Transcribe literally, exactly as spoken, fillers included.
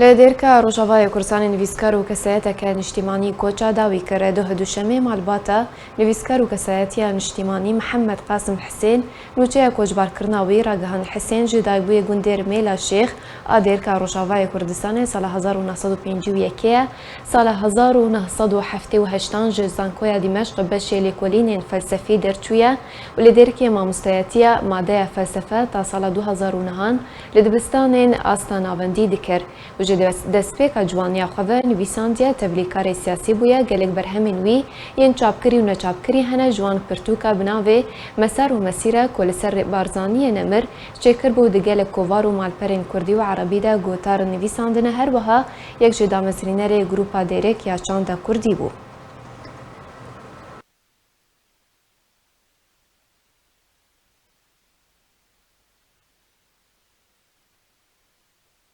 Li Dêrka Rojavayê Kurdistanê nivîskar û kesayeteke niştîmanî koça dawî kir. Doh Duşemê malbata nivîskar û kesayetiya niştîmanî Mihemed Qasim Hisên nûçeya koçbarkirina wî ragihand. Hisên ji dayikbûyê gundê Rmêla Şêx a Dêrka Rojavayê Kurdistanê sala hezar û neh sed û pêncî û yekê ye. Sala hezar û neh sed û heftê û heştan ji Zankoya Dîmeşq beşê lêkolînên felsefî derçûye û li Dêrkê mamostayetiya madeya felsefe ta sala du hezar û nehan li dibistanên asta navendî dikir û ji des-, destpêka ciwaniya xwe ve nivîsandiye, tevlîkarê siyasî bûye, gelek berhemên wî yên çapkirî û neçapkirî hene, ji wan pirtûka bi navê Mesar û Mesîre ku li ser Barzaniyê Nemir çêkiribû, di gelek kovar û malperên kurdî û erebî de gotar nivîsandine, her wiha yek ji damezrînerê Grupa Dêrek ya Çanda Kurdî bû.